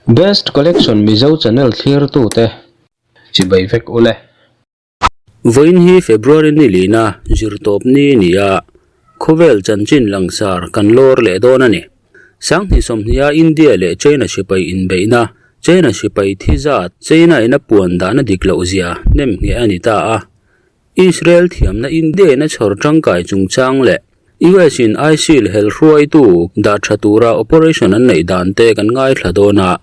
Best Collection Mizo channel thlirtute chibai vek ule. Vawiin hi February ni lina zirtawp ni ni a, khawvel chanchin langsar kan lawr leh dawn a ni. Sanghnih sawmhniha India leh China sipai inbeihna, China sipai thi zat, China in a puan dahna dik loh zia nem ngheh a ni ta a. Israel thiamna India in a chhawr tangkai chungchang leh US in ISIL hel hruaitu dah tha tura operation an neih dan te kan ngaithla dawn a,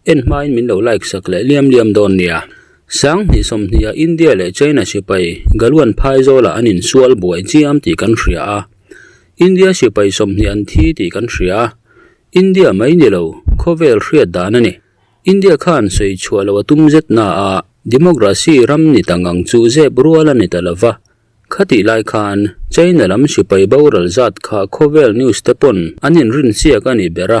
en hmain min lo like sak leh liam liam dawn nia. Sanghnih sawmhniha India leh China sipai Galwan phaizawlah an insual buai chiam tih kan hria a, India sipai 20 an thi tih kan hria a, India mai ni lo, khawvel hriat dan a ni. India khan sawi chhuah lo a tum zet na a, democracy ram ni ta ngang chu zep rual a ni ta lova. Khatih lai khan China lam sipai boral zat kha khawvel news te pawn an inrin chiak a ni ber a,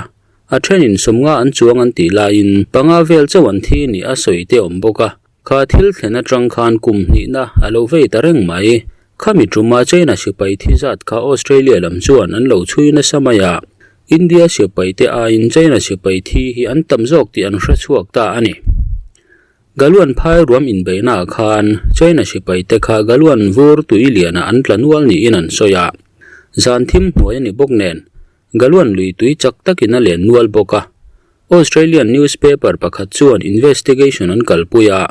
a thenin sawmnga an chuang an tih laiin panga vel chauh an thi ni a sawi te awm bawk a. Kha thil thlen atang khan kum hnihna a lo vei ta reng mai. Khami tuma China sipai thi zat kha Australia lam chuan an lo chhui nasa mai a, India sipai te aiin China sipai thi hi an tam zawk tih an hre chhuak ta a ni. Galwan phai ruam inbeihna ah khan China sipai te kha Galwan vur tui lianah an tla nual niin an sawi a. Zan thim hnuai a ni bawk nen, Galwan lui tui chak takin a len nual bawk a. Australian newspaper pakhat chuan investigation an kalpui a,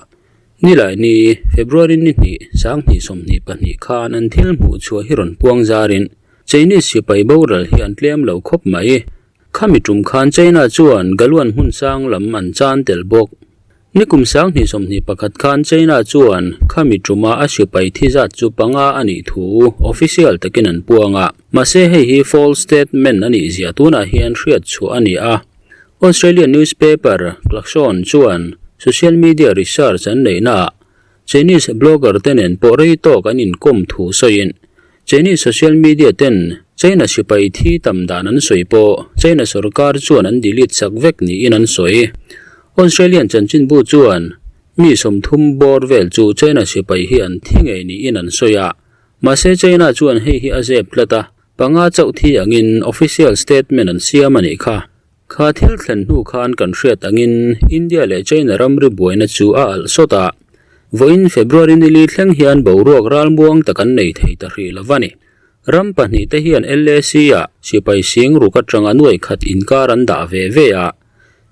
Nilaini, February ni hnih, 2022 khan an thil hmuh chhuah hi rawn puang zarin Chinese sipai boral hi an tlem lo khawp mai. Khami tum khan China chuan Galwan hmun sang lam an chan tel bawk. Nikum 2021 khan China chuan khami tuma a sipai thi zat chu panga a nih thu official takin an puang a. Mahse hei hi false statement a nih zia tunah hian hriat chhuah a ni a. Australian newspaper Klaxon chuan social media research an neihnaah Chinese blogger te nen pawh rei tawk an inkawm thu sawiin Chinese social media ten China sipai thi tam dan an sawi pawh China sorkar chuan an delete sak vek niin an sawi. Australian chanchinbu chuan mi 30 bawr vel chu China sipai hi an thi ngei niin an sawi a, mahse China chuan hei hi a zep tlat a, panga chauh thi angin official statement an siam a nih kha. Kha thil thlen hnu khan kan hriat angin India leh China ramri buaina chu a alh sawt a, vawiin February nili thleng hian boruak ralmuang tak an nei thei ta hrih lo va ni. Ram pahnih te hian LAC ah sipai sing ruk atanga nuai khat inkar an dah ve ve a,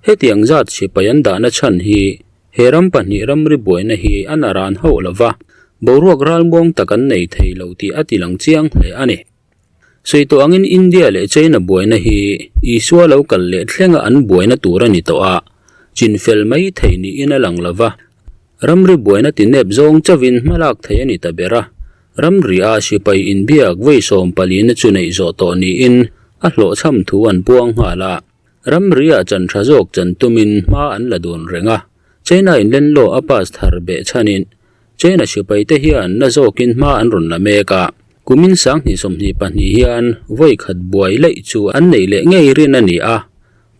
hetiang zat sipai an dahna chhan hi he ram pahnih ramri buaina hi a naran hauh lo va, boruak ralmuang tak an nei thei lo tih a tilang chiang hle a ni. Sawi tawh angin India leh China buaina hi Isua lo kal leh thlenga an buaina tur a ni tawh a, chinfel mai thei niin a lang lo va. Ramri buaina tinep zawng chauhin hmalak thei a ni ta ber a, ramri a sipai inbiak vawi 14 na chu neih zawh tawh niin a hlawhchham thu an puang nghal a. Ramri ah chan tha zawk chan tumin hma an la dun reng a, China in lenlaw a pass thar beh chhanin China sipaite hian na zawkin hma an rawn la mek a, kumin 2022 hian vawi khat buai laih chu an neih leh ngei rin a ni a.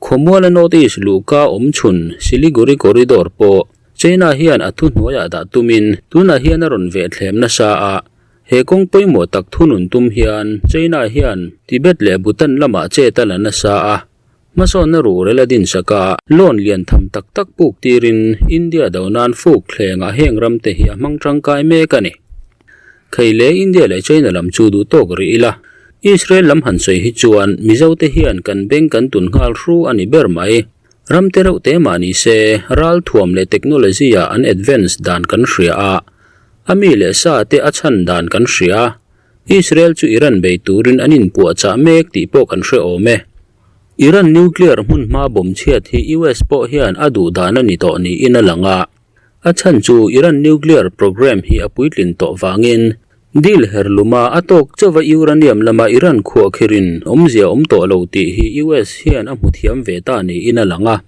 Khawmuala North East luhka awm chhun Siliguri Corridor pawh China hian a thuhnuaiah dah tumin tunah hian a rawn vehthlem nasa a, he kawng pawimawh tak thunun tum hian China hian Tibet leh Bhutan lamah chet a la nasa a. Hmasawnna ruhrel a din sak a, loan lian tham tak tak puk tirin India do nan fuk thlengah heng ram te hi a hmang tangkai mek a ni. Khei leh India leh China lam chu duh tawk rih ila, Israel lam han sawi hi chuan Mizo te hian kan beng kan tun nghal hru a ni ber mai. Ram te reuh te mah ni se, ral thuam leh technology ah an advance dan kan hria a, a mi leh sa te a chhan dan kan hria. Israel chu Iran bei turin an inpuahchah mek tih pawh kan hre awm e. Iran nuclear hmun hma bawm chhiat hi US pawh hian a duh dan a ni tawh niin a lang a. A chhan chu Iran nuclear program hi a puitlin tawh vangin deal her luma a tawk chauha uranium lama Iran khuahkhirin awmzia awm tawh lo tih hi US hian a hmu thiam ve ta niin a lang a.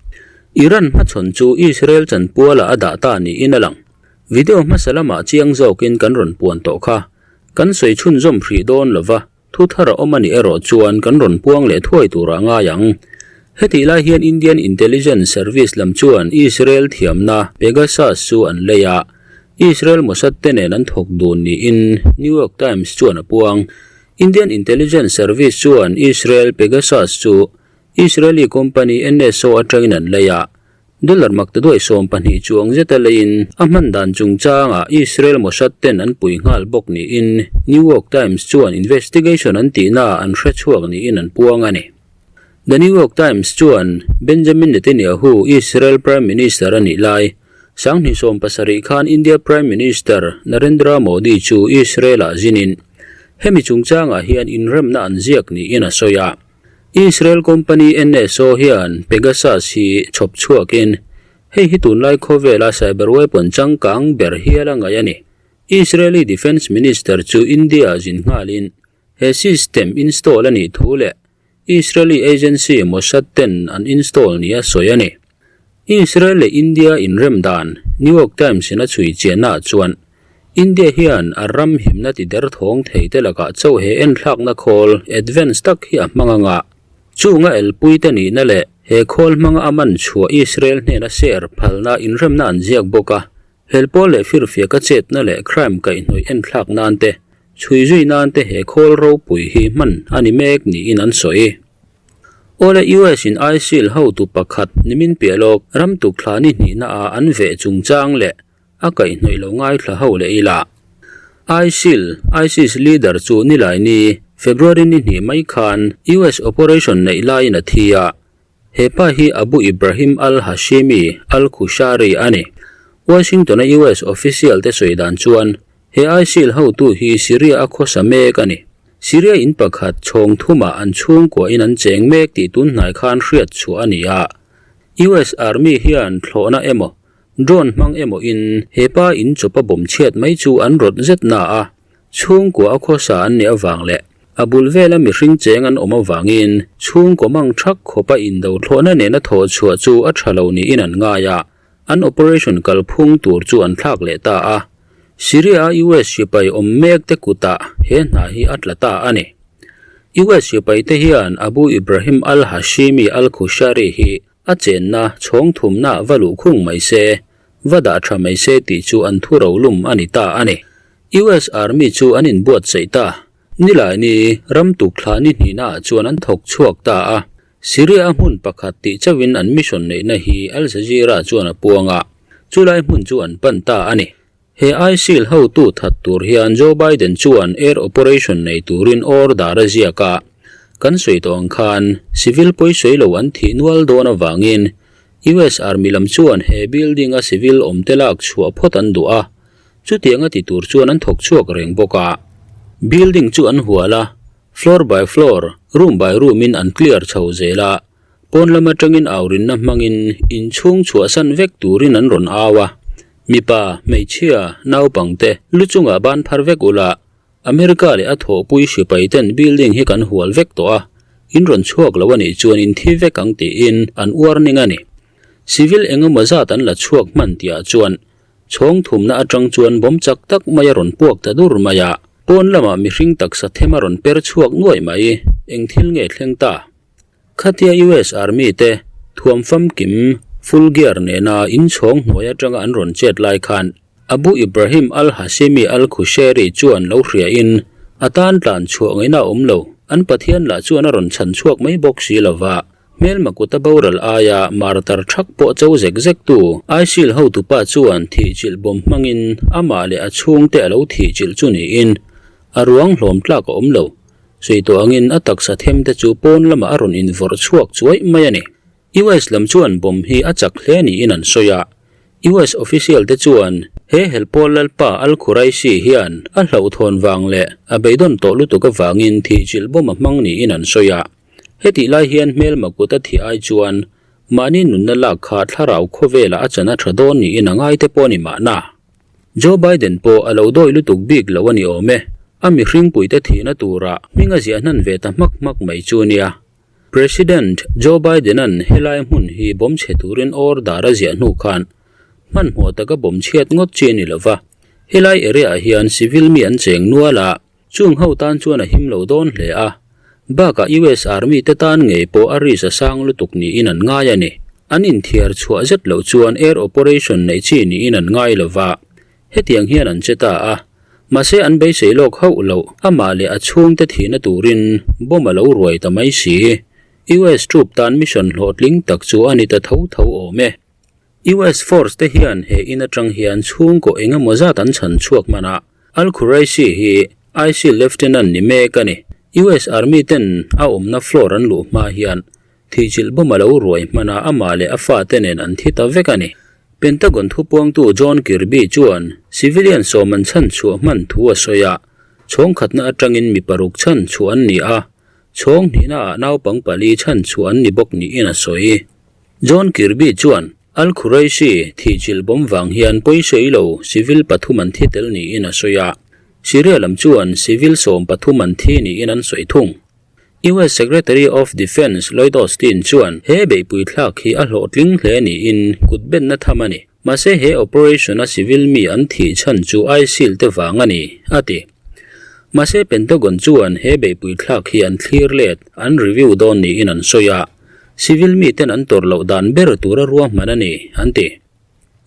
Iran hmachhawn chu Israel chanpualah a dah ta niin a lang. Video hmasa lamah chiang zawkin kan rawn puan tawh kha. Kan sawi chhunzawm hrih dawn lova, thu thar a awm a nih erawh chuan kan rawn puang leh thuai turah ngai ang. Hetih lai hian Indian Intelligence Service lam chuan Israel thiamna Pegasus chu an lei a, Israel Mossad te nen an thawk dun niin New York Times chuan a puang. Indian Intelligence Service chuan Israel Pegasus chu Israeli company NSO atangin an lei a. Dollar maktaduai 12 chuang zeta leiin a hman dan chungchangah Israel Mossad ten an pui nghal bawk niin New York Times chuan investigation an tihnaah an hre chhuak niin an puang a ni. The New York Times chuan Benjamin Netanyahu Israel Prime Minister a nih lai 2017 khan India Prime Minister Narendra Modi chu Israel-ah zinin hemi chungchangah hian inremna an ziak niin a sawi a. Israel company NSO hian Pegasus hi chhawp chhuakin hei hi tunlai khawvela cyber weapon changkang ber hial a ngaih a ni. Israeli Defence Minister chu India-ah zin nghalin he system install a nih thu leh Israeli agency Mossad ten an install nia sawi a ni. Israel leh India inrem dan New York Times in a chhui chiannaah chuan India hian a ram himna ti derthawng thei te lakah chauh he enthlakna khawl advance tak hi a hmang anga chunga elpui te nihna leh he khawl hmanga a man chhuah Israel hnena share phalna inremna an ziak bawk a, helpawl leh firfiaka chetna leh crime kaihhnawih enthlak nan te chhui zui nan te he khawl ropui hi hman a ni mek niin an sawi. Awle US in ISIL hotu pakhat nimin piah lawk ram tukthla ni hnihna ah an veh chungchang leh a kaihhnawih lo ngaithla ho leh ila. ISIL, ISIS leader chu nilai ni, February ni hnih mai khan US operation neih laiin a thi a. He pa hi Abu Ibrahim al-Hashimi al-Qushari a ni. Washington a US official te sawi dan chuan He ISIL hotu hi Syria a khawsa mek a ni. Syria in pakhat chhawng thumah an chhungkua in an cheng mek tih tun hnai khan hriat chhuah a ni a. US Army hian thlawhna emaw, drone hmang emaw in he pa in chawpa bawm chhiat mai chu an rawt zet na a. Chhungkua a khawsa an nih avang leh a bul vela mihring cheng an awm avangin chhungkaw mang thak khawpa indo thlawhna nena thawh chhuah chu a tha lo niin an ngai a. An operation kalphung tur chu an thlak leh ta a, Syria-a US sipai awm mek te kutah he hna hi a tla ta a ni. US sipai te hian Abu Ibrahim al-Hashimi al-Qushari hi a chenna chhawng thumna va luh khung mai se, va dah tha mai se tih chu an thu rolum a ni ta a ni. US Army chu an inbuatsaih ta. Nilaini ram tukthla ni hnihnaah chuan an thawk chhuak ta a. Syria-a hmun pakhat tih chauhin an mission neihna hi Al Jazeera chuan a puang a, chulai hmun chu an pan ta a ni. He ISIL hotu that tur hian Joe Biden chuan air operation nei turin order a ziak a, kan sawi tawh ang khan civil pawisawi lo an thih nual dawn avangin US Army lam chuan he building-a civil awmte lak chhuah phawt an duh a, chutianga ti tur chuan an thawk chhuak reng bawk a. Building chu an hual a, Floor by floor, room by room in an clear chho zel a, pawn lam atangin aurinna hmangin inchhung chhuahsan vek turin an rawn au a, mipa, hmeichhia, naupangte lu chungah ban phar vek ula, America leh a thawhpui sipai ten building hi kan hual vek tawh a, in rawn chhuak lo a nih chuan in thi vek ang tiin an warning a ni. Civil engemaw zat an la chhuak hman tihah chuan Chhawng thumna atang chuan bawm chak tak mai a rawn puak ta dur mai a, pawn lamah mihring taksa them a rawn per chhuak nuaih mai, eng thil nge thleng ta? Khatia US Army te thuam famkim full gear nena inchhawng hnuai atanga an rawn chet lai khan Abu Ibrahim al-Hashimi al-Qushayri chuan lo hriain a tan tlan chhuah ngaihna a awm lo, an Pathian lah chuan a rawn chhan chhuak mai bawk si lova. Hmelma kuta boral aia martar thak pawh cho zek zek tu ISIL hotupa chuan thihchilh bawm hmangin amah leh a chhungte a lo thihchilh chu niin a ruang hlawm tlak a awm lo. Sawi tawh angin a taksa them te chu pawn lamah a rawn invawrh chhuak chuaih mai a ni. US lam chuan bomb hi a chak hle niin an sawi a. US official te chuan he helpawl lalpa al-Quraishi hian a hlauhthawn vang leh a beidawn tawh lutuk avangin thihchilh bomb a hmang niin an sawi a. Hetih lai hian hmelma kut a thih ai chuan mahni nunna lak kha thlarau khawvelah a chan a tha dawn niin a ngai te pawh a ni mahna. Joe Biden pawh a lo dawi lutuk bik lo a ni awm e, a mihringpuite thihna turah hming a ziah hnan ve ta hmak hmak mai chu nia. President Joe Biden-a'n helai hmun hi bawm chhe turin order a ziah hnu khan hmanhmawh taka bawm chhiat ngawt chi a ni lova, helai area-ah hian civil mi an cheng nual a, Chung ho tan chuan a him lo dawn hle a, bakah US Army te tan ngei pawh a risk a sang lutuk niin an ngai a ni. An inthiar chhuah zet loh chuan air operation neih chi niin an ngai lo va, hetiang hian an che ta a. Mahse an beisei lawk hauh loh, amah leh a chhungte thihna turin bomb a lo ruai ta mai si. US troop tan mission hlawhtling tak chu a ni ta tho tho awm e. US force te hian he in atang hian chhungkaw eng emaw zat an chhan chhuak hman a, Al-Quraishi hi ISIL lieutenant ni mek a ni. US Army ten a awmna floor an luh hma hian thihchilh bawm a lo ruai hman a, amah leh a fate nen an thi ta vek a ni. Pentagon thupuangtu John Kirby chuan civilian sawm an chhan chhuah hman thu a sawi a, chhawngkhatna atangin mi paruk chhan chhuah an ni a, chhawng hnihnaah naupang pali chhan chhuah an ni bawk niin a sawi. John Kirby chuan Al-Quraishi thihchilh bawm vang hian pawisawi lo civil pathum an thi tel niin a sawi a, Syria lam chuan civil sawm pathum an thi niin an sawi thung. US Secretary of Defence Lloyd Austin chuan he beihpui thlak hi a hlawhtling hle niin kut benna tham a ni. Mahse he operation-a civil mi an thih chhan chu ISIL te vang a ni, a ti. Mahse Pentagon chuan he beihpui thlak hi an thlir let, an review dawn niin an sawi a. Civil miten an tawrh loh dan ber tura ruahman a ni, an ti.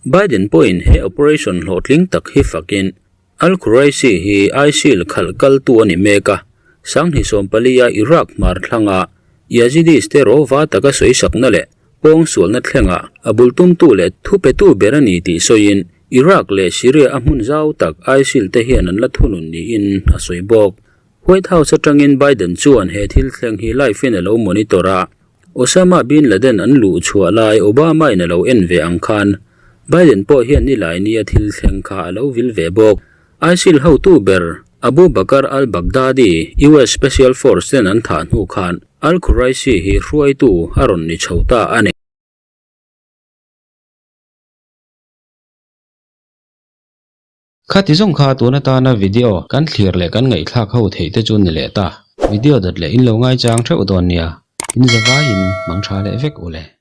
Biden pawhin he operation hlawhtling tak hi fakin Al-Quraishi hi ISIL khalh kaltu a ni mek a, Sanghnih sawmpalia Iraq hmar thlanga Yazidis te rawva taka sawisakna leh pawngsualna thlengah a bul tumtu leh thupetu ber a ni tih sawiin Iraq leh Syria a hmun zau tak ISIL te hian an la thunun niin a sawi bawk. White House atangin Biden chuan he thil thleng hi live in a lo monitor a, Osama bin Laden an luh chhuah lai Obama in a lo en ve ang khan Biden pawh hian nilai nia thil thleng kha a lo vil ve bawk. ISIL hotu ber Abu Bakr al-Baghdadi US Special Force ten an thah hnu khan al-Quraishi hi hruaitu a rawn ni chho ta a ni. Khati zawng kha tun atana video kan thlir leh kan ngaihthlak ho theih te chu ni leh ta. Video dawt leh in lo ngaichang theuh dawn nia. In zavaiin mang tha leh vek u le.